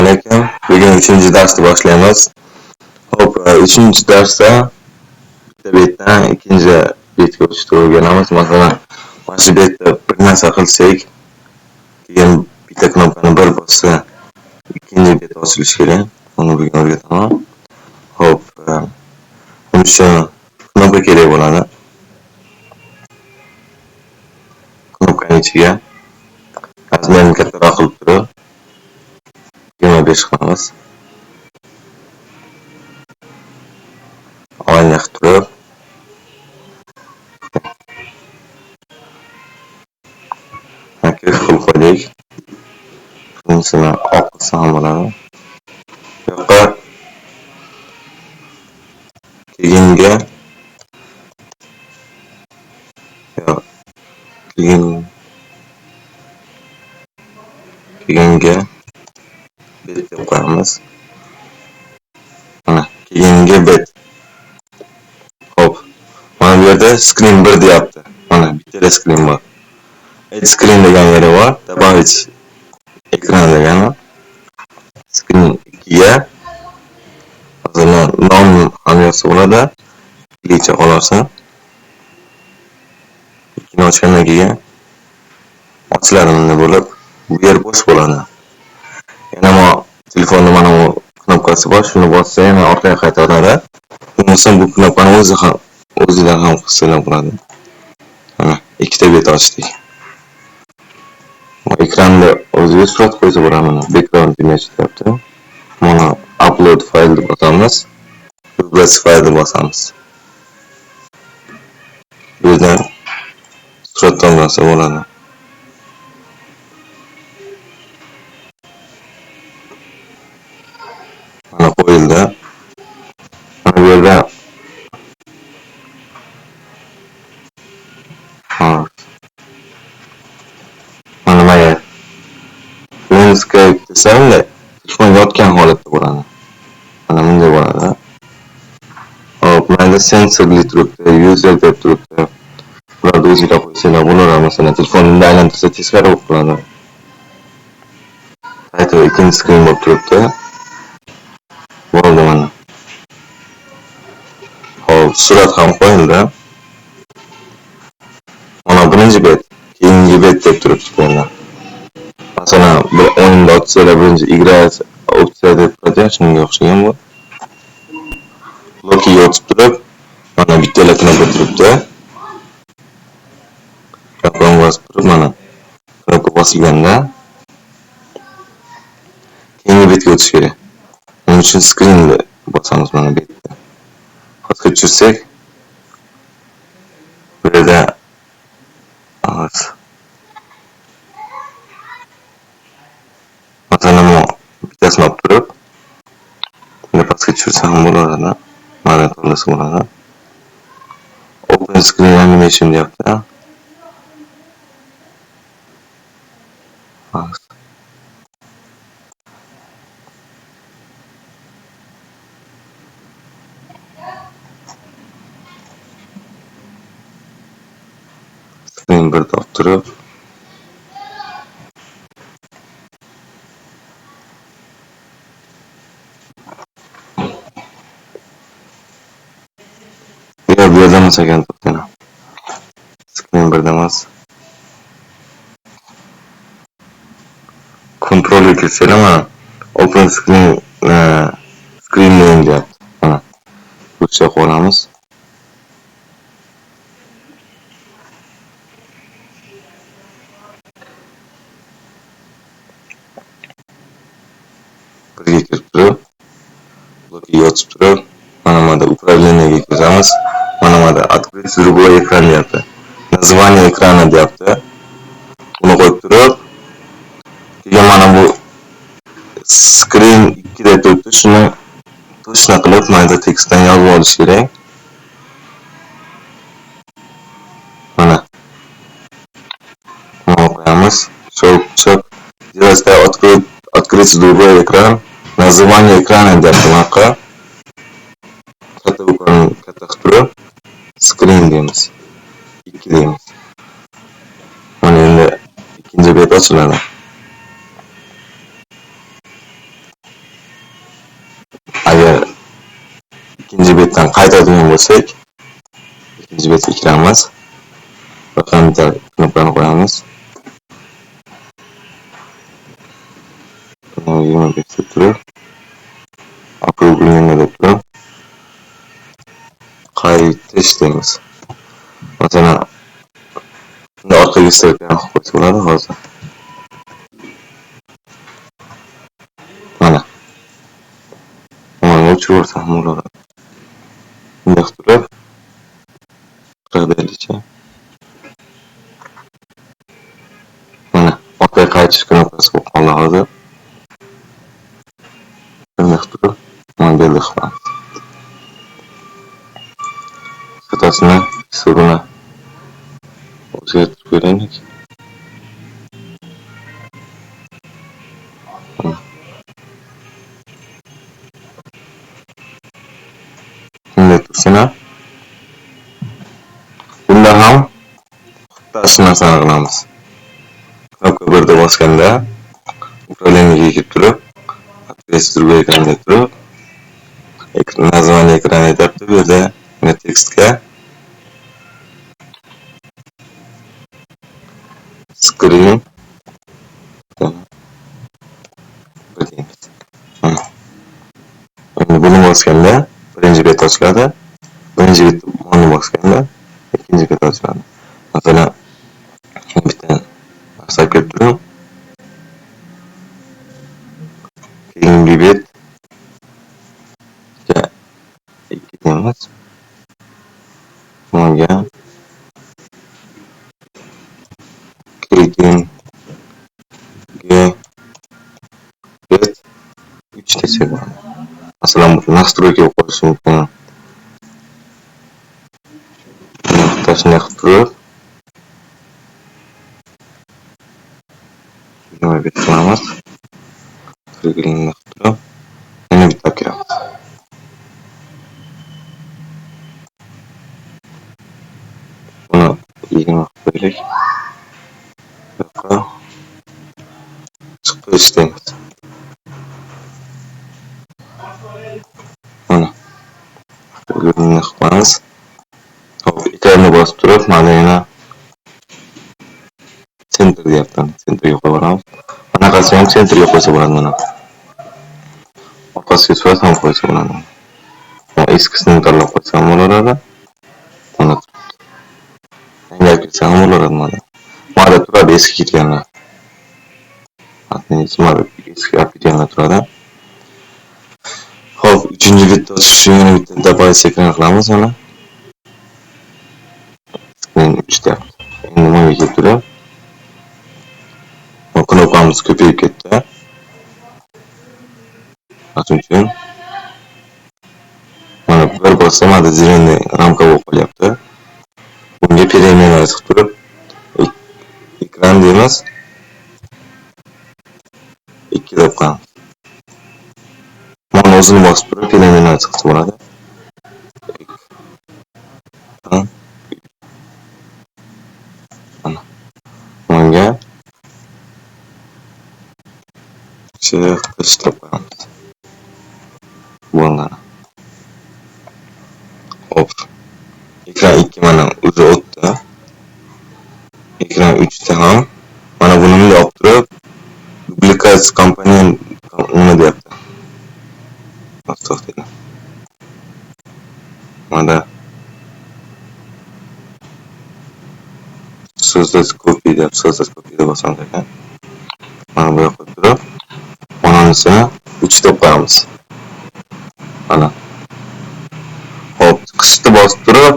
Alaykum. Bugun 3-darsni boshlaymiz. Xo'p, 3-darsda bitta betdan ikkinchi betga o'tishni o'rganamiz. Masalan, mana shu betda bir narsa qilsak, keyin bitta knopkani bir bossa, ikkinchi bet ochilishi kerak. Uni bugun o'rgataman. Xo'p, buning uchun knopka kerak bo'ladi. Knopkaning ichiga razmerini kattaroq qilib turib 25 qilamiz. Olayni qilib turib qilib qo'ydik. Bunisini oq qilsa ham bo'ladi. Bu yoqqa keyingi yo'q, keyingi bet deb qo'yamiz. Mana keyingi bet. Xo'p, mana bu yerda screen 1 deyapti. Mana bitta screen bor. Add screen degan yeri bor. Добавить ekran degani. Screen 2ga masalan nom ham yozsa bo'ladi. Ikkicha qolsa. Ikkini ochgandan keyin ochiladi bunday bo'lib, bu yer bo'sh bo'ladi. Yana bu telefonni mana bu knopkasi bor, shuni bossa yana orqaga qaytaradi. Bo'lmasa bu knopkani o'zi ham o'zidan ham qilsalar bo'ladi. Mana ikkita bet ochdik. Bu ekranda o'ziga surat qo'ysa bo'ladi, mana background image deyapti. Mana upload file deb bosamiz. Выбрать file deb bosamiz. Bu yerdan surat tanlasa bo'ladi. Mana qo'yildi. Mana bu yerda mana nimaga landscape desam-da, telefon yotgan holatda bo'ladi. Mana bunday bo'ladi. Hop, mana sensorli turibdi, user deb turibdi. Bularni o'zinglar qo'ysanglar bo'laveradi. Masalan, telefonni bunday aylantirsa teskari bo'lib qoladi. Title ikkinchi screen bo'lib turibdi. Bo'ldi mana. Hop, surat ham qo'yildi. Mana birinchi bet, keyingi bet deb turibdi bu yerda. Masalan, bir o'yinda ochsanglar birinchi играть opsiya deb turadi, shunga o'xshagan bu. Lokiga o'tib turib, mana bitta knopka turibdi. Knopkani bosib turib, mana knopka bosilganda keyingi betga o'tish kerak. Buning uchun screenni bosamiz mana bu yerda. Pastga tushirsak, bu yerda masalan, bu bittasini olib turib, buni pastga tushirsa ham bo'laveradi. Mana tanlasa bo'ladi. Open screen animation deyapti. Screen 1 olib turib, yo'q, bu yerda emas ekan, to'xtang. Screen 1 emas. Kontrolga kirsanglar, mana open screen, screen name deyapti. Mana ruscha qo'yamiz. Birga kirib turib, blokiga yotib turib, mana bu yerda управлениеga kiramiz. Mana bu yerda открыть другой экран deyapti. Название экрана deyapti. Buni qo'yib turib, keyin mana bu screen 2 deb turibdi. Shuni точно qilib mana bu tekstdan yozib olish kerak. Mana. Buni qo'yamiz. Щелчок. Делать открыть другой экран. Название экрана deyapti bunaqa. Katta bukani katta qilib turib, screen deymiz. 2 deymiz. Mana endi ikkinchi bet ochiladi. Agar ikkinchi betdan qaytadigan bo'lsak, ikkinchi betga kiramiz va bitta knopkani qo'yamiz. 25 deb turib, округление deb turib, qaytish deymiz. Masalan, bunda orqaga strelkani qilib qo'ysa bo'ladi hozir. Mana. Mana o'chirib yuborsam ham bo'ladi. Bunday qilib turib, 40 deylikchi. Mana orqaga qaytish knopkasi bo'lib qoldi hozir. Bunday qilib turib, mana bu yerda qilamiz. Sifasini, hisobini o'zgartirib ko'raylik. Bunday tursin. Bunda ham xuddi shu narsani qilamiz. Knopka 1 da bosganda управлениеga kirib turib, открыть другой экран deb turib, название экрана aytyapti. Bu yerda tekstga screen 1 deymiz. Mana. Endi buni bosganda birinchi bet ochiladi. Birinchi betni buni bosganda ikkinchi bet ochiladi. Masalan, bitta narsa kelib turib, keyingi bet 2 deymiz. Bunga keyingi bet 3 desak bo'ladi. Masalan, bu настройка bo'lib qolishi mumkin. Shunday qilib turib, 25 qilamiz. Qilib turib, yana bitta olib kiramiz. Buni 20 qilib qo'yaylik. Bu yoqqa chiqish deymiz. Mana. Buni qilib qo'yamiz. Hop, ekranni bosib turib, mana yana center deyapti. Centerga qo'yib yuboramiz. Bunaqasi ham centerga qo'ysa bo'ladi mana. Orqasiga surat ham qo'ysa bo'ladi. Eskisini tanlab qo'ysa ham bo'laveradi. Mana turibdi. Yangi olib kelsa ham bo'laveradi mana. Mana turadi eski ketganlar. Mana eski olib ketganlar turadi. Xo'p, uchinchi betni ochish uchun yana bitta добавить ekran qilamiz mana. Screen 3 deyapti. Endi mana kelib turib, knopkamiz ko'payib ketdi. Shuning uchun mana bir bossam mana зеленый ramka bo'lib qolyapti. Bunga переименовать qilib turib, ekran deymiz. 2 deb qo'yamiz. Mana o'zini bosib turib переименовать qilsa bo'ladi. Mana bunga chiqish deb qo'yamiz. Bo'ldi. Xo'p. Ekran 2 mana o'zi o'tdi. Ekran 3 ta ham mana buni bunday olib turib, duplikat komponent nima deyapti? To'xtanglar. Mana so'zsiz copy deyapti, so'zsiz copy deb bosamiz ekan. Mana bu yoqqa turib, mananisini 3 deb qo'yamiz. Mana. Xo'p, chiqishni bosib turib,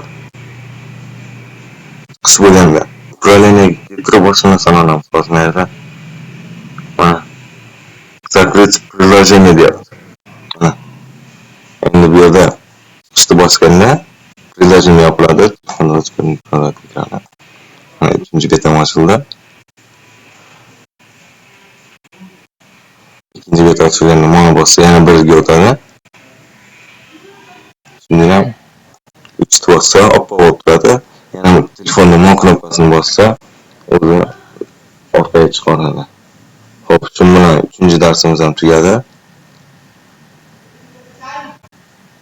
chiqish bo'lganda управлениеga kelib turib boshqa narsani olamiz hozir mana yerda. Mana закрыть приложение deyapti. Mana. Endi bu yerda chiqishni bosganda приложение yopiladi, telefonda ko'rinib turadi ekranda. Mana uchinchi bet ham ochildi. Ikkinchi bet ochilganda mana bossa yana birga o'tadi. Shunda ham 3 bossa oppoq bo'lib turadi. Yana telefonda mon knopkasini bossa o'zi orqaga chiqaradi. Xo'p, shu bilan 3-darsimiz ham tugadi.